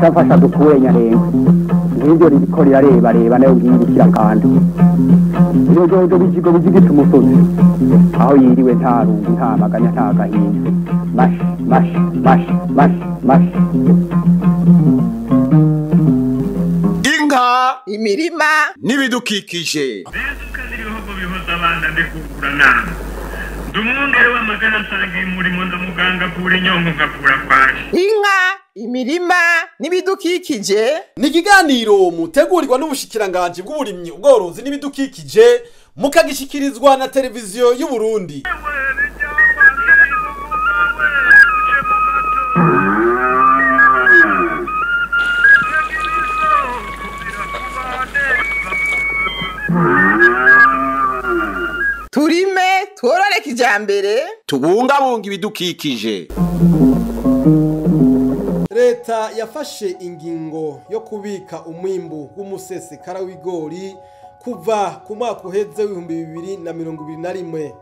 Afasha dukure nyarenga ngiryo ririko rirareba reba nayo ngirikira kandi iyo jojo bijigo bijigita umusozi aho yiriwe nta rungu nta maganya nta gahinda mash mash mash mash mash inka imirima n'ibidukikije Ndumwungere w'amagara nsangiye umurimo ndamuganga avura inyongo nkavura kwaje. Inka, imirima n'ibidukikije ni ikiganiro mutegurirwa n'ubushikiranganji bw'uburimyi ubworozi n'ibidukikije mukagishikirizwa na televiziyo y'u Burundi. Turime tworore kijambere tubungabunga ibidukikije. Leta yafashe ingingo yo kubika umwimbu w'umusesekara w'ibigori kuva ku mwaka uheze w'2021.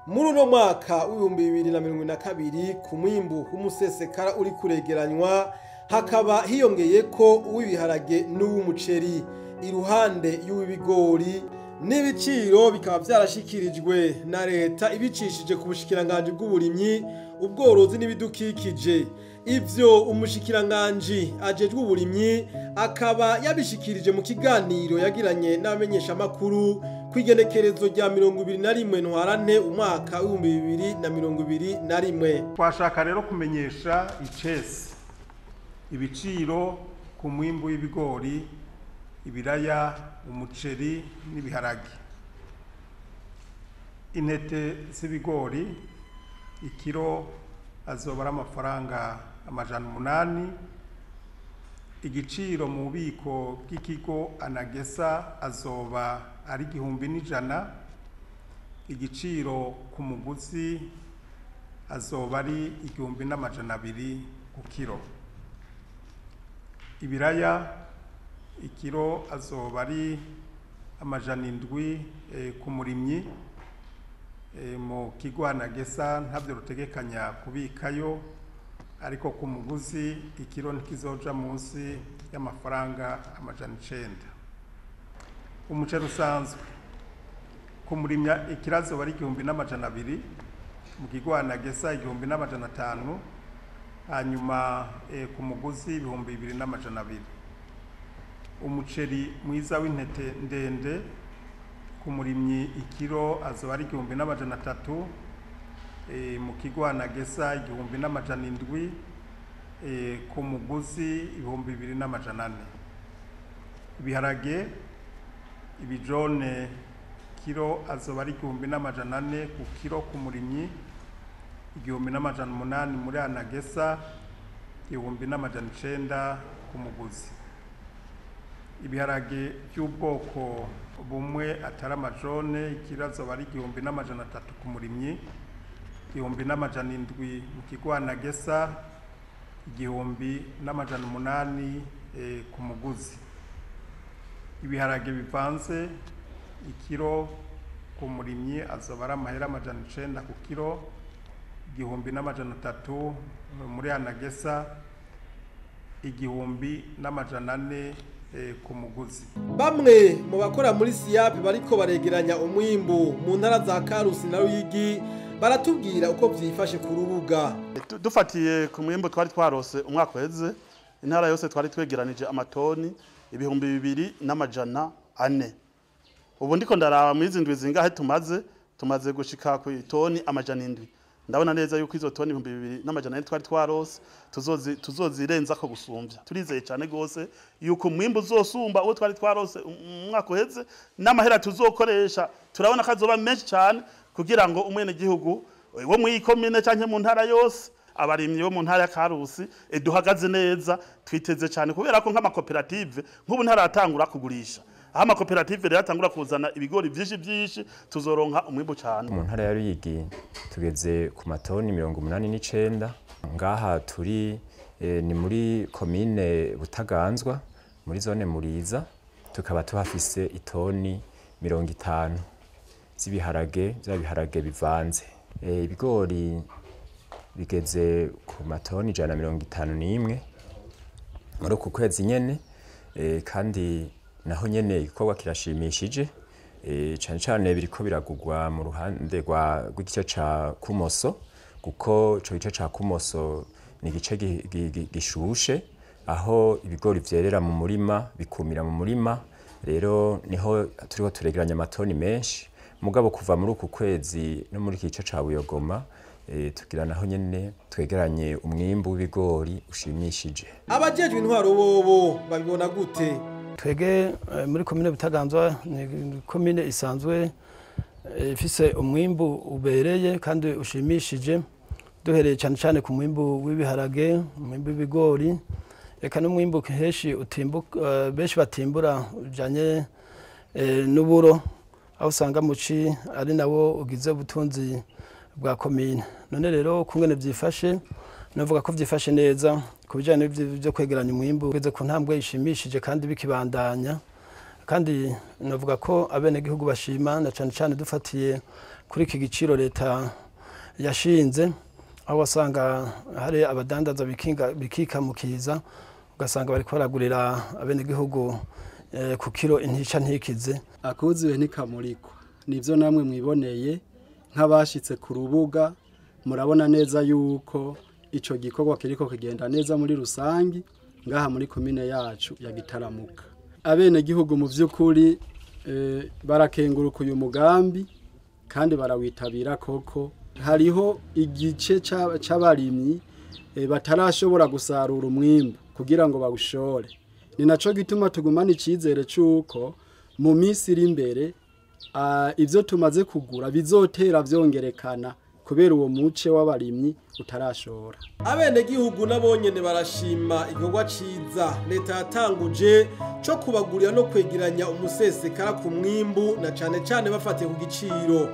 Muri uno mwaka w'2022 ku mwimbu w'umusesekara uri kuregeranywa hakaba hiyongeye ko uw'ibiharage n'uw'umuceri iruhande y'uw'ibigori, n'ibiciro bikaba byarashikirijwe na leta ibicishije ku bushikiranganji bw'uburimyi ubworozi n'ibidukikije. Ivyo umushikiranganji ajejwe uburimyi akaba yabishikirije mu kiganiro yagiranye n'abamenyeshamakuru kw'igenekerezo rya 21 Ntwarante umwaka w'2021. Twashaka rero kumenyesha icese ibiciro ku mwimbu w'ibigori, ibiraya, umuceri n'ibiharage. Intete z'ibigori ikiro azoba ari amafaranga 800. Igiciro mu bubiko bw'ikigo Anagesa azoba ari 1100. Igiciro ku muguzi azoba ari 1200 ku kiro. Ibiraya ikiro azoba ari 700 ku murimyi. Mu kigo Anagesa ntabyo rutegekanya kubikayo, ariko ku muguzi ikiro ntikizoja munsi y'amafaranga 900. Umuceri usanzwe ku murimyi ikiro azoba ari 1200, mu kigo Anagesa 1500, hanyuma ku muguzi 2200. Umuceri mwiza w'intete ndende ku murimyi ikiro azoba ari 1300, mu kigo Anagesa 1700, ku muguzi 2400. Ibiharage ibijone kiro azoba ari 1400 ku kiro ku murimyi, 1800 muri Anagesa, 1900 ku muguzi. Ibiharage by'ubwoko bumwe atari amajone ikiro azoba ari 1300 ku murimyi, 1700 mu kigo Anagesa, 1800 ku muguzi. Ibiharage bivanze ikiro ku murimyi azoba ari amahera 900 ku kiro, 1300 muri Anagesa, 1400 ku muguzi. Bamwe mu bakora muri SIAP bariko baregeranya umwimbu mu ntara za Karusi na Ruyigi baratubwira uko vyifashe ku rubuga. Dufatiye ku mwimbu twari twarose umwaka uheze, intara yose twari twegeranije amatoni 2400. Ubu ndiko ndaraba mu izi ndwi zingahe tumaze gushika ku itoni 700. Ndabona neza yuko izo toni 2400 twari twarose tuzozirenza ko gusumvya. Turizeye cyane gose yuko umwimbu uzosumba uwo twari twarose umwaka uheze, n'amahera tuzokoresha turabona ko azoba menshi cyane kugira ngo umwene gihugu wo mu ikomine canke mu ntara yose, abarimyi bo mu ntara ya Karusi duhagaze neza, twiteze cyane kubera ko nk'amakoperative nk'ubu ntaratangura kugurisha. Aho amakoperative rero atangura kuzana ibigori byinshi byinshi tuzoronka umwimbu cyane. Mu ntara ya Ruyigi tugeze ku matoni 89. Ngaha turi ni muri komine Butaganzwa muri zone Muriza, tukaba tuhafise itoni 50 z'ibiharage, bya biharage bivanze. Ibigori bigeze ku matoni 151 muri uku kwezi nyene, kandi naho nyene igikorwa kirashimishije, cane cane biriko biragugwa mu ruhande rw'igice ca Kumoso, kuko ico gice ca Kumoso ni igice gishushe aho ibigori vyerera mu murima bikumira mu murima. Rero niho turiko turegeranya amatoni menshi, mugabo kuva muri uku kwezi no muri iki gice ca Buyogoma tugira naho nyene twegeranye umwimbu w'ibigori ushimishije. Abajejwe intwaro bobo babibona gute? Twege muri komine Butaganzwa ni komine isanzwe ifise umwimbu ubereye kandi ushimishije, duhereye cyane cyane ku mwimbu w'ibiharage, umwimbu w'ibigori, eka n'umwimbu heshi utimbuka benshi batimbura ujanye n'uburo, aho usanga muci ari nawo ugize ubutunzi bwa komine. None rero kungene vyifashe, navuga ko vyifashe neza ku bijanye n'ivyo kwegeranya umwimbu ugeze ku ntambwe ishimishije kandi bikibandanya, kandi navuga ko abenegihugu bashima na cane cane dufatiye kuri iki giciro leta yashinze, aho wasanga hari abadandaza bikika mukiza, ugasanga bariko baragurira abenegihugu ku kiro intica ntikize. Akuzuye ntikamurikwa, nivyo namwe mwiboneye nk'abashitse ku rubuga, murabona neza yuko ico gikorwa kiriko kigenda neza muri rusangi ngaha muri komine yacu ya Gitaramuka. Abenegihugu mu vy'ukuri barakenguruka uyu mugambi kandi barawitabira koko. Hariho igice c'abarimyi batarashobora gusarura umwimbu kugira ngo bawushore. Ni naco gituma tugumana icizere c'uko mu minsi iri imbere ivyo tumaze kugura bizotera vyongerekana kubera uwo muce w'abarimyi utarashora. Abenegihugu nabonyene barashima igikorwa ciza leta yatanguje co kubagurira no kwegeranya umusesekara ku mwimbu, na cane cane bafatiye ku giciro.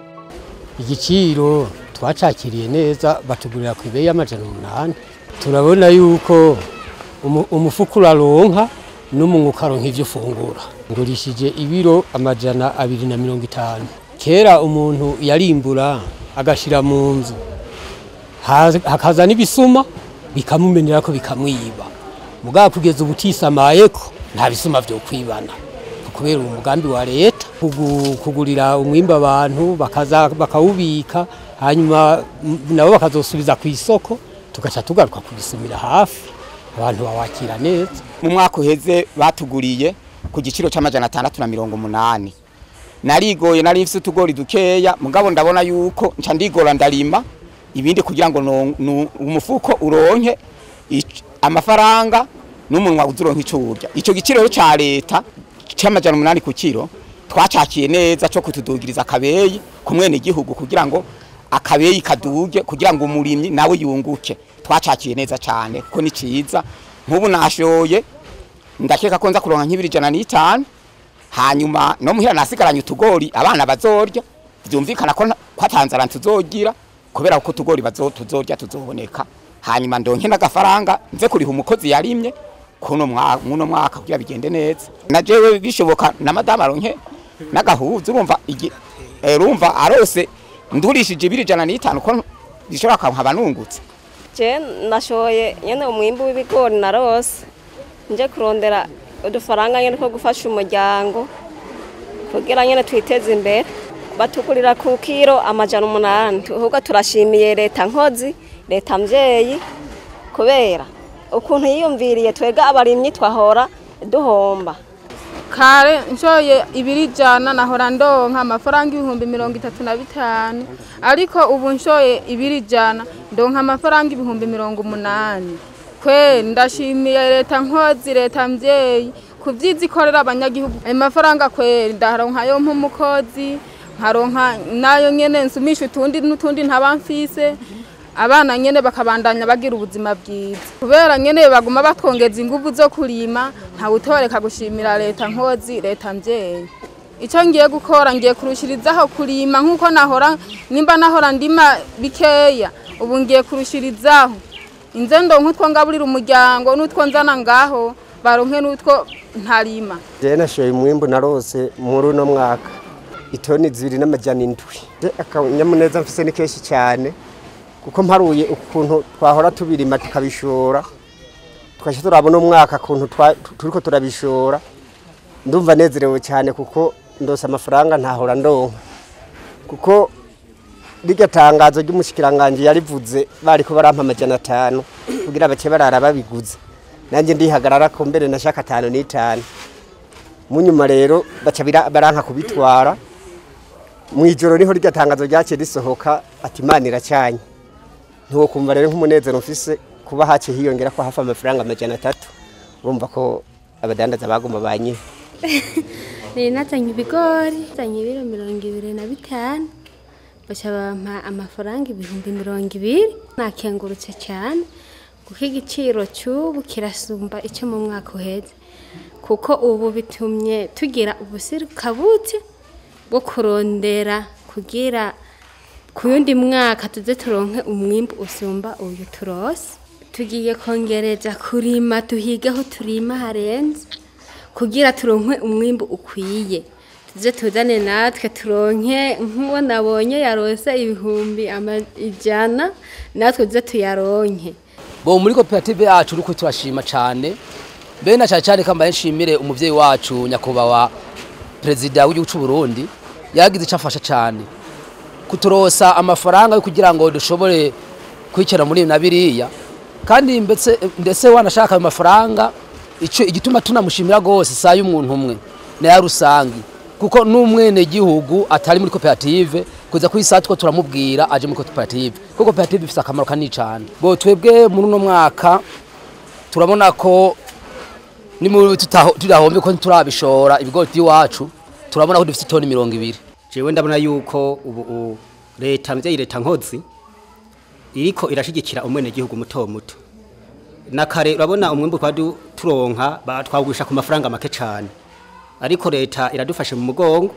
Igiciro twacakiriye neza, batugurira ku ibeyi y'800. Turabona yuko umufuko uraronka n'umunwa ukaronka ivyo ufungura. Ngurishije ibiro 250. Kera umuntu yarimbura agashira mu nzu, hakaza n'ibisuma bikamumenera ko bikamwiba. Mugabo kugeza ubutisamayeko nta bisuma vyo kwibana, kubera umugambi wa leta kugurira umwimba abantu bakaza bakawubika, hanyuma nabo bakazosubiza ku isoko, tugaca tugaruka kubisumira hafi, abantu bawakira neza. Mu mwaka uheze batuguriye ku giciro c'680. Narigoye, nari mfise utugori dukeya, mugabo ndabona yuko nca ndigora ndarima ibindi kugira ngo umufuko uronke amafaranga n'umunwa uzuronke ico urya. Ico giciro ca leta c'800 ku kiro twacakiye neza cyo kutudugiriza akabeyi ku mwene gihugu, kugira ngo akabeyi kaduge, kugira ngo umurimyi nawe yunguke. Twacakiye neza cyane kuko ni ciza. Nk'ubu nashoye ndakeka ko nza kuronka nk'ibiri 105, hanyuma no muhira nasigaranye utugori abana bazorya, byumvikana ko kwatanzara tuzogira kubera ko utugori tuzorya tuzoboneka, hanyuma ndonke n'agafaranga nze kuriha umukozi yarimye kuno mwaka kugira bigende neza. Na jewe bishoboka na madama aronke n'agahuzu, urumva urumva arose ndurishije 205 ko bishobora nkaba nungutse. Je nashoye nyene umwimbu w'ibigori narose nje kurondera udufaranga nyene ko gufasha umuryango kugira nyene twiteze imbere. Batugurira ku kiro 800. Ahubwo turashimiye leta nkozi, leta mvyeyi, kubera ukuntu yiyumviriye twega abarimyi twahora duhomba. Kare nshoye 200 nahora ndonka amafaranga 35,000, ariko ubu nshoye 200 ndonka amafaranga 80,000. Kwe ndashimiye leta nkozi, leta mvyeyi kuvyiza ikorera abanyagihugu. Ayo mafaranga kwe ndaronka yo mpumukozi, nkaronka nayo nyene nsumisha utundi n'utundi ntaba mfise, abana nyene bakabandanya bagira ubuzima bwiza. Kubera nyene baguma batwongeza inguvu zo kurima, nta utoreka gushimira leta nkozi, leta mvyeyi. Ico ngiye gukora, ngiye kurushirizaho kurima nkuko nahora, nimba nahora ndima bikeya, ubu ngiye kurushirizaho. Inze ndonke utwo ngaburira umuryango n'utwo nzana ngaho baronke n'utwo ntarima. Je nashoye umwimbu narose muri uno mwaka itoni 2700. Akanyamuneza mfise ni kenshi cyane, Kuko mparuye ukuntu twahora tubirima tukabishora, tukaca turabona umwaka kuntu turiko turabishora, ndumva nezerewe cyane kuko ndose amafaranga ntahora ndonka. Kuko rirya tangazo ry'umushikiranganje yarivuze bariko barampa 500 kugira bace barara babiguze, nanjye ndihagarara ko mbere nashaka 5 n'5. Munyuma rero baca baranka kubitwara. Mwijoro niho rirya tangazo ryaciye risohoka ati Imana iracanye. Ntiwo kumva rero nk'umunezero mfise kuba hace hiyongera ko hafa amafaranga 300, urumva ko abadandaza baguma banyihe. Nari nazanye ibigori, nazanye ibiro 25, baca bampa amafaranga 20,000. Nakengurutse cyane kuko igiciro cy'ubu kirasumba icyo mu mwaka uheze, kuko ubu bitumye tugira ubusirikabutse bwo kurondera kugira ku yundi mwaka tuze turonke umwimbu usumba uyu turose. Tugiye kongereza kurima, tuhigeho turima harenze kugira turonke umwimbu ukwiye, tuze tuzane natwe turonke nk'uwo nabonye yarose 100,000, natwe tuze tuyaronke. Bo muri koperative yacu ruko turashima cyane, be na cyane cyane kambaye nshimire umuvyeyi wacu nyakubahwa Perezida w'igihugu cy'u Burundi yagize icafasha cyane kuturosa amafaranga yo kugira ngo dushobore kwikera muri na biriya, kandi ndetse wanashaka ayo mafaranga. Ico igituma tunamushimira gose saa y'umuntu umwe na ya rusangi, kuko n'umwene gihugu atari muri koperative kuza kwisatwa turamubwira aje muri koperative, kuko koperative ifite akamaro kanini cyane. Bo twebwe muri uno mwaka turabona ko ni muri tudahombe ko turabishora ibigori by'iwacu, turabona ko dufite toni 20. Jewe ndabona yuko ubu leta mvyeyi leta nkozi iriko irashigikira umwene gihugu muto muto. Na kare urabona umwimbu twadu turonka batwagurisha ku mafaranga make cyane, ariko leta iradufashe mu mugongo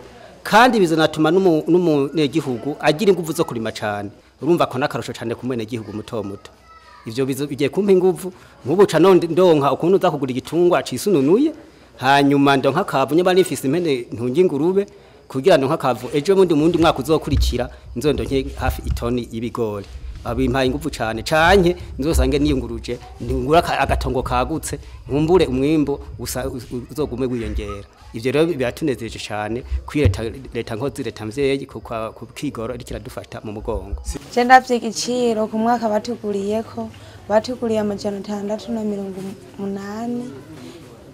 kandi bizonatuma n'umunyegihugu agira inguvu zo kurima cyane. Urumva ko nakarusho cyane ku mwenegihugu muto muto. Ivyo bigiye kumpa inguvu nk'ubu ca ndonka ukuntu uza kugura igitungwa cisununuye, hanyuma ndonka kavu nyaba nifise impene ntunge ingurube kugira ndonka kavu ejo bundi mundi mwaka uzokurikira nzondonke hafi itoni y'ibigori. Abimpaye inguvu cyane canke nzosange niyunguruje ngura agatongo kagutse nkumbure umwimbo uzogume wiyongera. Ivyo rero biratunezeje cyane kwireta leta nkozi leta mvyeyi ku kigoro ikiradufata mu mugongo. Je ndavye igiciro ku mwaka batuguriyeko, batuguriye 680.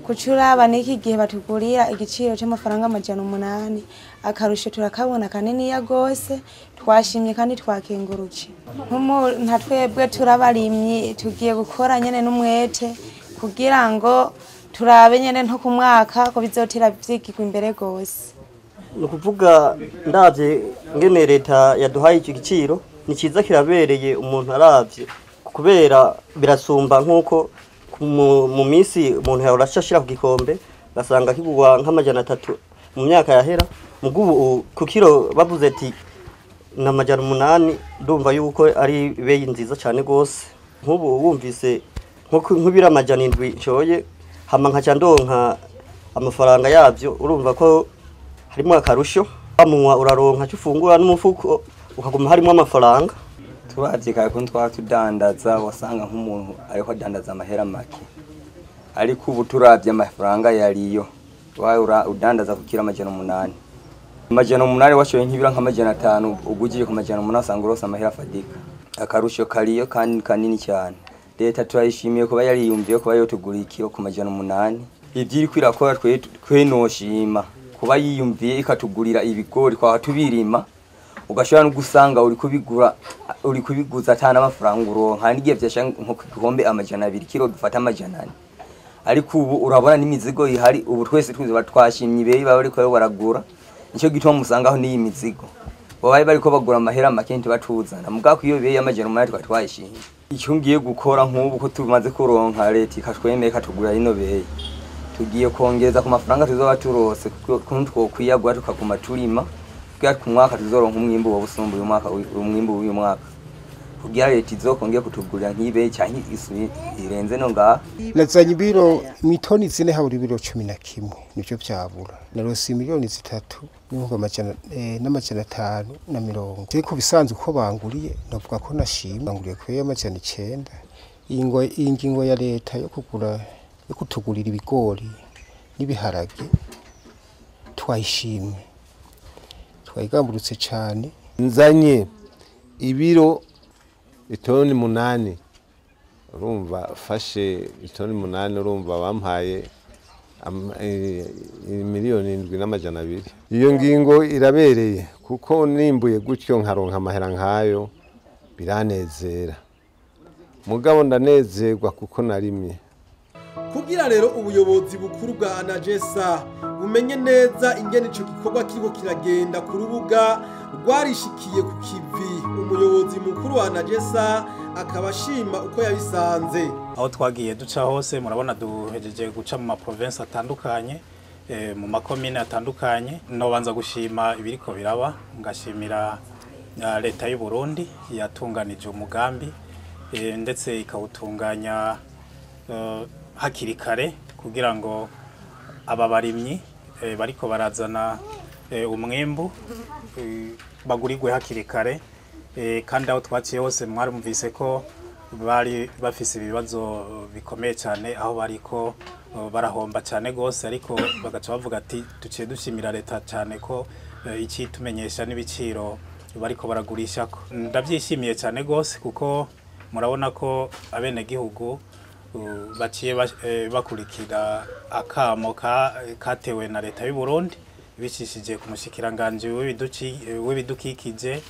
Kucuraba n'iki gihe batugurira igiciro cy'amafaranga 800, akarusho turakabona kanini ya gose, twashimye kandi twakengurutse. Nka twebwe turabarimyi tugiye gukora nyene n'umwete kugira ngo turabe nyene nko ku mwaka ko bizotera vyigirwa imbere gose. Ni ukuvuga ndavye ngene leta yaduhaye icyo giciro ni cyiza kirabereye umuntu aravye, kubera birasumba nkuko mu minsi umuntu yahora ashira ku gikombe basanga kigurwa nk'300 mu myaka yahera, mugubu ku kiro bavuze ati na 800. Ndumva yuko ari beyi nziza cyane gose. Nk'ubu wumvise nk'ubira 700 nshoye hama nkaca ndonka amafaranga yabyo, urumva ko harimo akarusho. Bamunywa uraronka cyo ufungura n'umufuko ukaguma harimo amafaranga. Turavye kare ko twatudandaza wasanga nk'umuntu ariko adandaza amahera make, ariko ubu turavye amafaranga yariyo wawe udandaza kukira 800 800 washoye nk'ibira nka 500 ugugiye ku 800 usanga urose amahera afadika. Akarusho kariyo kandi kanini cyane. Leta turayishimiye kuba yariyumviye kuba yotuguriye ikiro ku 800. Ivyiri kwirakora twe noshima kuba yiyumviye ikatugurira ibigori kwa tubirima, ugashobora no gusanga uri kubigura uri kubiguza atana amafaranga uronka n'igihe byasha nko ku gihombe 200 kilo dufata 400. Ariko ubu urabona n'imizigo ihari, ubu twese tuzi twashimye ibeyi baba ariko baragura, nicyo gituma musangaho n'iyi mizigo babaye bariko bagura amahera make ntibatuzana. Mugabo iyo beyi 800 twari twayishimye. Icyo ngiye gukora nk'ubu ko tumaze kuronka leta ikatwemeye ikatugura ino beyi, tugiye kongeza ku mafaranga tuzoba turose kuko twokwiyagura tukaguma turima kugira ku mwaka tuzoronka umwimbu wa busumbuye umwaka umwimbu w'uyu mwaka, kugira leta izokongera kutugurira nk'ibeyi canke irenze no ngaha. Nazanye ibiro mitoni 4 habura ibiro 11 nivyo vyabura, narose 3 miliyoni. n'ibihumbi 550. Ariko bisanzwe uko banguriye, navuga ko nashima, banguriye ku 900. Iyi ngingo ya leta yo kugura, yo kutugurira ibigori n'ibiharage, twayishimye, twayigamburutse cyane. Nzanye ibiro itoni 8, urumva fashe itoni 8, urumva bampaye 7,200,000. Iyo ngingo irabereye kuko nimbuye gutyo nkaronka amahera nkayo biranezera, mugabo ndanezerwa kuko narimye. Kugira rero ubuyobozi bukuru bwa ANAGESSA bumenye neza ingene ico gikorwa kiriko kiragenda ku rubuga, rwarishikiye ku kivi. Umuyobozi mukuru wa ANAGESSA akaba ashima uko yabisanze. Aho twagiye duca hose, murabona duhejeje guca mu ma province atandukanye, mu makomine atandukanye. Nobanza gushima ibiriko biraba, ngashimira leta y'u Burundi yatunganije umugambi, ndetse ikawutunganya hakiri kare kugira ngo aba barimyi bariko barazana umwimbu bagurirwe hakiri kare. Kandi aho twaciye hose mwarumvise ko bari bafise ibibazo bikomeye cyane, aho bariko barahomba cyane gose, ariko bagaca bavuga ati duciye dushimira leta cyane ko icitumenyesha n'ibiciro bariko baragurishako. Ndabyishimiye cyane gose kuko murabona ko abenegihugu baciye bakurikira akamo katewe na leta y'u Burundi bicishije ku mushikiranganje w'ibidukikije,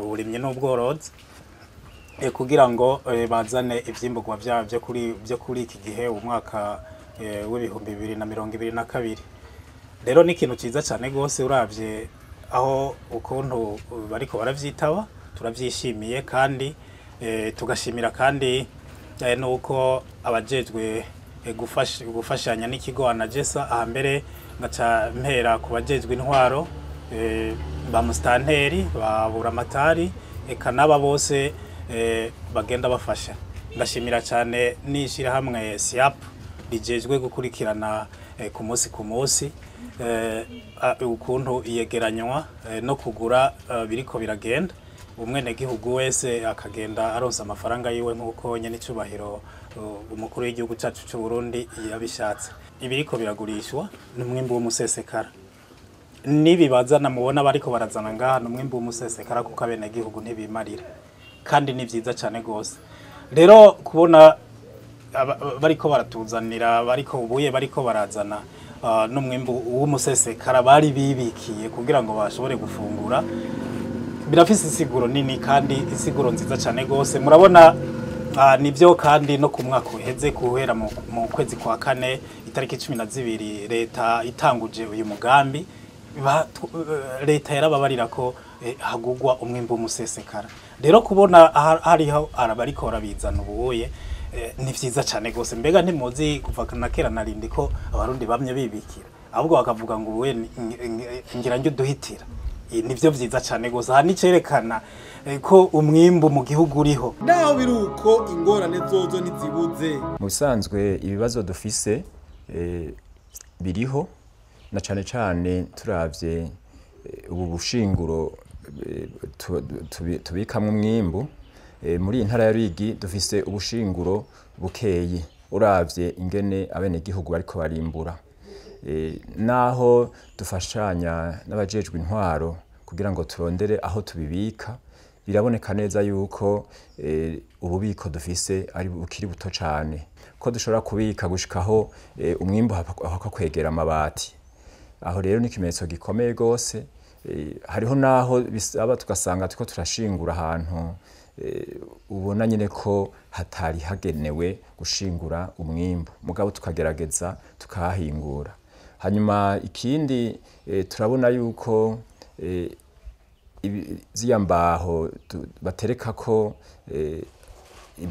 uburimyi n'ubworozi, kugira ngo bazane ivyimburwa vyabo byo kuri iki gihe, umwaka w'2022. Rero ni ikintu ciza cyane gose, uravye aho ukuntu bariko baravyitaba, turavyishimiye kandi tugashimira kandi nuko abajejwe gufashanya n'ikigo ANAGESSA, aha mbere ngaca mpera ku bajejwe intwaro, ba mustanteri, ba buramatari, eka n'aba bose bagenda bafasha. Ndashimira cyane n'ishirahamwe SIAP rijejwe gukurikirana ku munsi ku munsi ukuntu iyegeranywa no kugura biriko biragenda, umwenegihugu wese akagenda aronsa amafaranga yiwe nk'uko nyene icubahiro umukuru w'igihugu cacu c'u Burundi yabishatse. Ibiriko biragurishwa n'umwimbu w'umusesekara, nibibazana mubona bariko barazana ngaha n'umwimbu w'umusesekara, kuko abenegihugu ntibimarira, kandi ni vyiza cane gose. Rero kubona bariko baratuzanira, bariko ubuye bariko barazana n'umwimbu w'umusesekara bari bibikiye kugira ngo bashobore gufungura, birafise insiguro nini kandi insiguro nziza cyane gose. Murabona nivyo, kandi no ku mwaka uheze guhera mu kwezi kwa kane itariki 12 leta itanguje uyu mugambi, leta yarababarira ko hagugwa umwimbu w'umusesekara. Rero kubona hariho arabariko barabizana ubuye ni vyiza cyane gose. Mbega ntimuzi kuva na kera narindi ko abarundi bamye bibikira, ahubwo bakavuga ngo ubuye ngira njye uduhitira. Nivyo vyiza cyane gose. Aha nicerekana ko umwimbu mu gihugu uriho. Naho biruko, ingorane zozo ntizibuze. Mu bisanzwe ibibazo dufise biriho, na cane cane turavye ubu bushinguro tubikamwo umwimbu. Muri iyi ntara ya Ruyigi dufise ubushinguro bukeyi uravye ingene abenegihugu bariko barimbura. Naho dufashanya n'abajejwe intwaro kugira ngo turondere aho tubibika, biraboneka neza yuko ububiko dufise ari bukiri buto cane, ko dushobora kubika gushikaho umwimbu haka kwegera amabati. Aho rero ni ikimenyetso gikomeye gose. Hariho naho bisaba tugasanga turiko turashingura ahantu ubona nyine ko hatari hagenewe gushingura umwimbu, mugabo tukagerageza tukahingura. Hanyuma ikindi, turabona yuko ziya mbaho batereka ko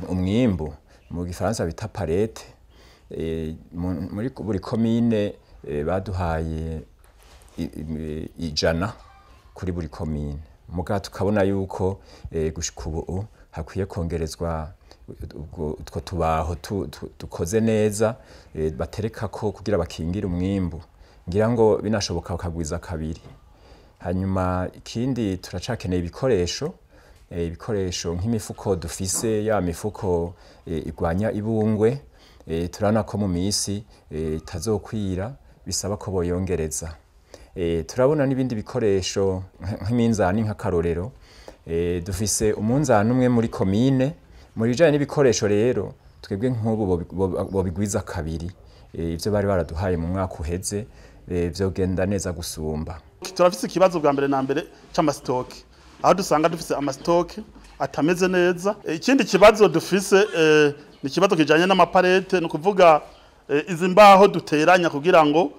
umwimbu, mu gifaransa bita palette, muri buri komine baduhaye 100 kuri buri komine, mugabo tukabona yuko gushika ubu hakwiye kongerezwa utwo tubaho dukoze neza batereka ko kugira bakingire umwimbu, ngira ngo binashoboka bakagwiza kabiri. Hanyuma ikindi turacakeneye ibikoresho, ibikoresho nk'imifuko dufise, ya mifuko igwanya ibungwe, turabona ko mu misi itazokwira, bisaba ko boyongereza. Turabona n'ibindi bikoresho nk'iminzani. Nk'akarorero, dufise umunzani umwe muri komine. Mu bijanye n'ibikoresho rero, twebwe nk'ubu bobigwiza kabiri ivyo bari baraduhaye mu mwaka uheze, vyogenda neza gusumba. Turafise ikibazo bwa mbere na mbere c'amasitoke, aho dusanga dufise amasitoke atameze neza. Ikindi kibazo dufise ni ikibazo kijanye n'amaparete, ni ukuvuga izi mbaho duteranya kugira ngo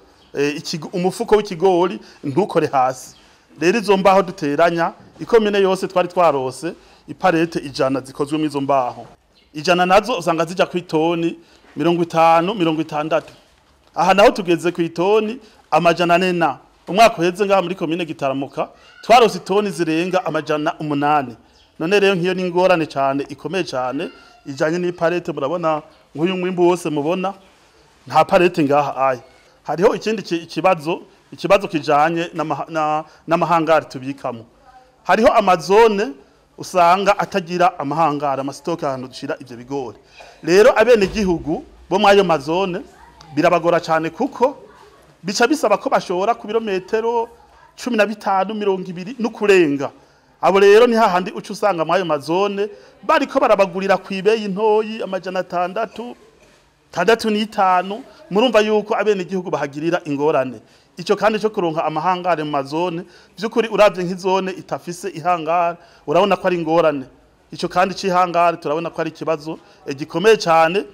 umufuko w'ikigori ntukore hasi. Rero izo mbaho duteranya, ikomine yose twari twarose iparete 100 zikozwe mu izo mbaho. 100 nazo usanga zija ku itoni 50, 60. Aha naho tugeze ku itoni 400 na umwaka uheze ngaha muri komine Gitaramuka twarose itoni zirenga 800. None rero nkiyo ni ingorane cyane ikomeye cyane ijanye n'iparete. Murabona nk'uyu mwimbu wose mubona nta parete ngaha aya. Hariho ikindi ikibazo kijanye n'amahangari tubikamo. Hariho amazone usanga atagira amahangari, amasitoke ahantu dushira ivyo bigori. Rero abene gihugu bo mwayo mazone birabagora cyane, kuko bica bisaba ko bashora ku birometero 15, 20 n'ukurenga. Abo rero ni hahandi uca usanga mwayo mazone bariko barabagurira kwibeyi ntoyi 600, 65. Murumva yuko abene gihugu bahagirira ingorane. Ico kandi cyo kuronka amahangare mu mazone, byukuri uravye nk'izone itafise ihangare urabona ko ari ingorane. Ico kandi c'ihangare turabona ko ari ikibazo gikomeye cyane,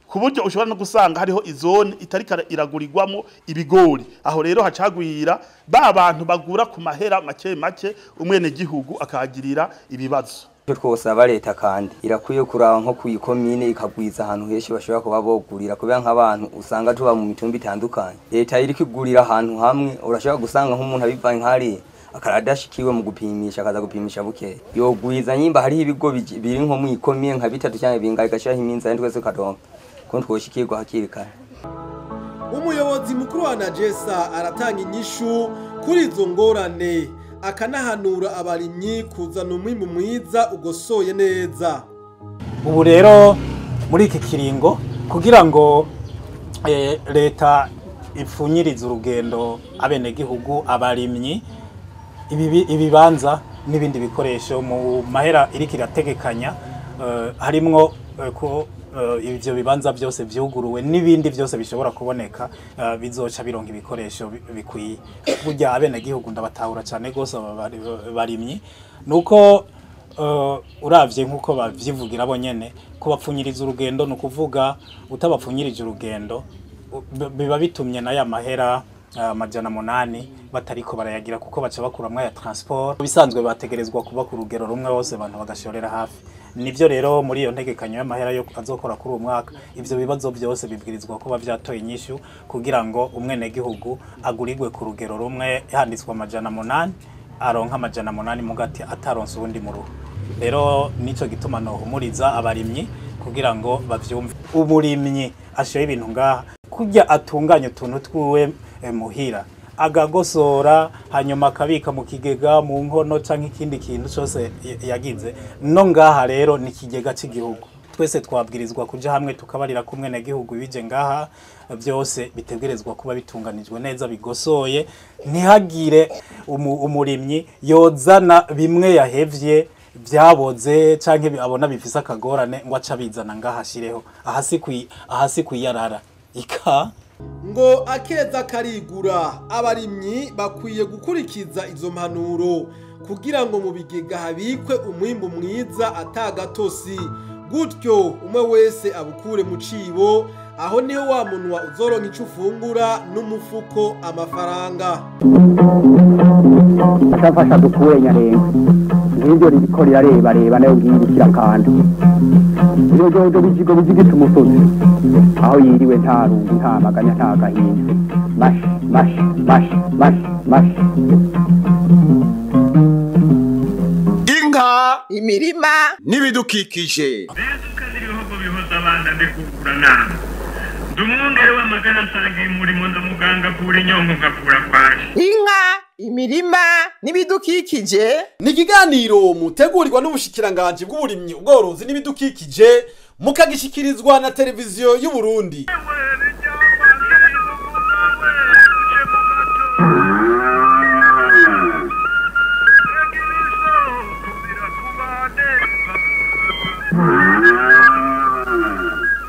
ku buryo ushobora no gusanga hariho izone itariko iragurirwamo ibigori. Aho rero hacagwira ba bantu bagura ku mahera make make, umwene gihugu akahagirira ibibazo. Icyo twosaba leta kandi irakwiye kuraba nko kuyikomine ikagwiza ahantu henshi bashobora kuba bogurira, kubera nk'abantu usanga tuba mu mitumba itandukanye. Leta iri kwigurira ahantu hamwe, urashobora gusanga nk'umuntu abivanye nk'hariya akaradashikiwe mu gupimisha, akaza gupimisha buke. Yogwiza nyimba hariho ibigo biri nko mu ikomine nka bitatu cyangwa bingahe, igashiraho iminzani twese tukaronka ko twoshikirwa hakiri kare. Umuyobozi mukuru wa Najesa aratanga inyishu kuri izo ngorane, akanahanura abarimyi kuzana umwimbu mwiza ugosoye neza. Ubu rero muri iki kiringo, kugira ngo leta ipfunyirize urugendo abenegihugu, abarimyi, ibibanza n'ibindi bikoresho mu mahera iriko irategekanya, harimwo ko ivyo bibanza byose vyuguruwe n'ibindi byose bishobora kuboneka, bizoca bironka ibikoresho bikwiye. Burya abenegihugu ndabatahura cyane gose, aba barimyi, nuko uravye nkuko bavyivugira bo nyene, kubapfunyiriza urugendo, ni ukuvuga utabapfunyirije urugendo biba bitumye na ya mahera 800 batariko barayagira, kuko baca bakuramwo ya transport. Bisanzwe bategerezwa kuba ku rugero rumwe bose, abantu bagashorera hafi. Nivyo rero muri iyo ntegekanyo y'amahera yo azokora kuri uwo mwaka, ivyo bibazo byose bibwirizwa kuba vyatoye inyishu, kugira ngo umwenegihugu agurirwe ku rugero rumwe, handitswe 800 aronka 800 mugati ataronse ubundi muruho. Rero nico gituma nohumuriza abarimyi kugira ngo bavyumve. Umurimyi ashoye ibintu ngaha, kurya atunganya utuntu twiwe muhira, agagosora hanyuma akabika mu kigega, mu nkono canke ikindi kintu cose yagize. No ngaha rero ni ikigega c'igihugu, twese twabwirizwa kuja hamwe tukabarira kumwe na gihugu bije ngaha, byose bitegerezwa kuba bitunganijwe neza bigosoye, ntihagire umurimyi yozana bimwe yahevye byaboze canke abona bifise akagorane ngo aca bizana ngaha ashireho ahasi kwiyarara ika. Ngo akeza karigura. Abarimyi bakwiye gukurikiza izo mpanuro kugira ngo mu bigega habikwe umwimbu mwiza atagatosi, gutyo umwe wese abukure mu cibo. Aho niho wa munwa uzoronka ico ufungura n'umufuko amafaranga. Ashafasha dukure nyarenga nk'ibyo ririko rirareba reba nayo ngiyi kandi iyo jojo bijigo bijigita umusozi aho yiriwe nta rungu nta maganya nta gahinda. Mash mash mash mash mash. Inka, imirima n'ibidukikije. Ndumwungere w'amagara nsangiye umurimo ndamuganga kure inyongo ngakura kwaje. Inka Imirima n'ibidukikije. Ni ikiganiro mutegurirwa n'ubushikiranganji bw'uburimyi, ubworozi n'ibidukikije, mukagishikirizwa na televiziyo y'u Burundi.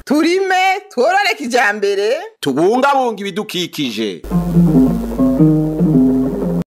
Turime tworore kijambere, tubungabunga ibidukikije.